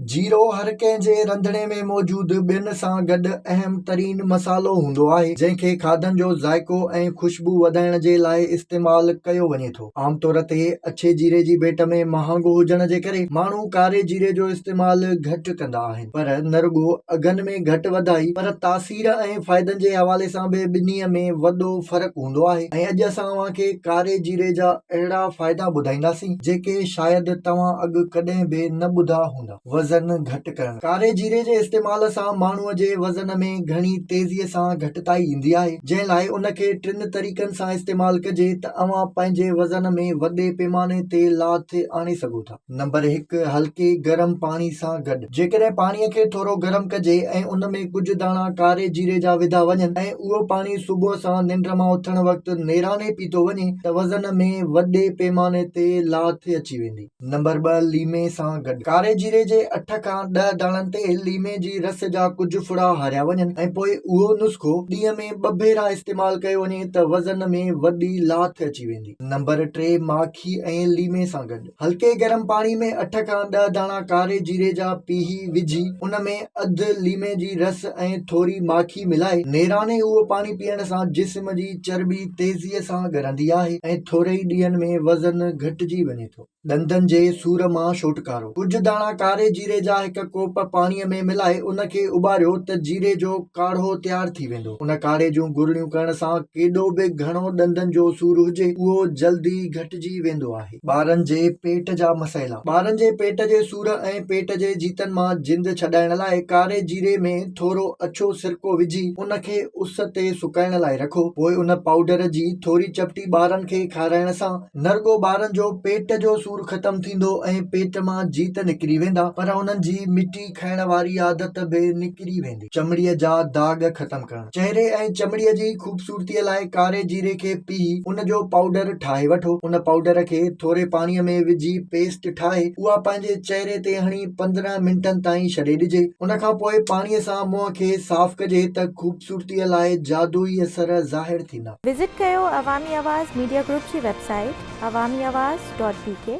جيرو هر ڪنهن جي رنڌڻي ۾ موجود ٻين سان گڏ اهم ترين مصالحو هوندو آهي، جنهن کي کاڌن جو ذائقو ۽ خوشبو وڌائڻ جي لاء استعمال ڪيو وڃي ٿو. عام طور تي اڇي جيري جي ڀيٽ ۾ مهانگو هجڻ جي ڪري ماڻهو ڪاري جيري جو استعمال گهٽ ڪندا آهن، پر نه رڳو اگهن ۾ گهٽ وڌائي پر تاثير ۽ فائدن جي حوالي سان به ٻنهي ۾ وڏو فرق هوندو آهي ۽ اڄ اسان اوهان کي ڪاري جيري جا اهڙا فائدا ٻڌائينداسين، جيڪي شايد توهان اڳ ڪڏهن به نه ٻڌا هوندا. وزن گهٽ ڪرڻ، ڪاري جيري جي استعمال سان ماڻهوء جي وزن ۾ گهڻي تيزيء سان گهٽتائي ايندي آهي، جنهن لاء ان کي ٽن طريقن سان استعمال ڪجي ته اوهان پنهنجي وزن ۾ وڏي پيماني تي لاٿ آڻي سگهو ٿا. نمبر هڪ، هلڪي گرم پاڻي سان گڏ. جيڪڏهن پاڻيء کي ٿورو گرم ڪجي ۽ ان ۾ ڪجهه داڻا ڪاري جيري جا وڌا وڃن ۽ اهو پاڻي صبح سان ننڊ مان اٿڻ وقت نيراني پيتو وڃي ته وزن ۾ وڏي پيماني تي لاٿ اچي ويندي. نمبر ٻه، ليمي سان گڏ. ڪاري جيري جي اٺ کان ڏهه داڻن تي ليمي جي رس جا ڪجهه ڦڙا هاريا وڃن ۽ پوء اهو نسخو ڏينهن ۾ ٻه ڀيرا استعمال ڪيو وڃي ته وزن ۾ وڏي لاٿ اچي ويندي. نمبر ٽي، ماکي ۽ ليمي سان گڏ. هلڪي گرم پاڻي ۾ اٺ کان ڏهه داڻا ڪاري جيري جا پيهي وجهي ان ۾ اڌ ليمي جي رس ۽ ٿوري ماکي ملائي نيراني اهو پاڻي پيئڻ سان جسم جي چرٻي تيزيء سان ڳرندي آهي ۽ ٿوري ئي ڏينهن ۾ وزن گهٽجي وڃي ٿو. ڏندن جي سور مان ڇوٽڪارو. ڪجهه داڻا ڪاري جيري جا هڪ ڪوپ پاڻيء ۾ ملائي ان کي اٻاريو ته جيري جو ڪاڙهو تيار ٿي ويندو. ان ڪاڙهي جون گرڙيون ڪرڻ سان ڪيڏو به گهڻو ڏندن جو سور هجي اهو جلدي گهٽجي ويندو آهي. ٻارن جي پيٽ جا مسئلا. ٻارن جي پيٽ جي سور ۽ پيٽ جي جيتن مان جند ڇڏائڻ لاء ڪاري جيري ۾ ٿورو اڇو سرڪو وجهي ان کي اس تي سڪائڻ لاء رکو. پوء ان پائوڊر جي ٿوري چپٽي ٻارن کي کارائڻ سان نه رڳو ٻارن جو پيٽ جو سور ختم ٿيندو ۽ پيٽ مان جيت نڪري ويندا پر انهن جي مٽي کائڻ واري عادت به نڪري ويندي. چمڙيء جا داغ ختم ڪرڻ. چهري ۽ چمڙيء جي خوبصورتيء لاء ڪاري جيري کي پيهي ان جو پائوڊر ٺاهي وٺو. ان پائوڊر کي ٿوري پاڻيء ۾ وجهي پيسٽ ٺاهي اها پنهنجي چهري تي هڻي 15 منٽن تائين ڇڏي ڏجي. ان کان پوء پاڻيء سان منهن کي صاف ڪجي ته خوبصورتيء لاء جادوئي اثر ظاهر ٿيندا. وزٽ ڪيو عوامي آواز ميڊيا گروپ جي website Awami Awaz dot B K.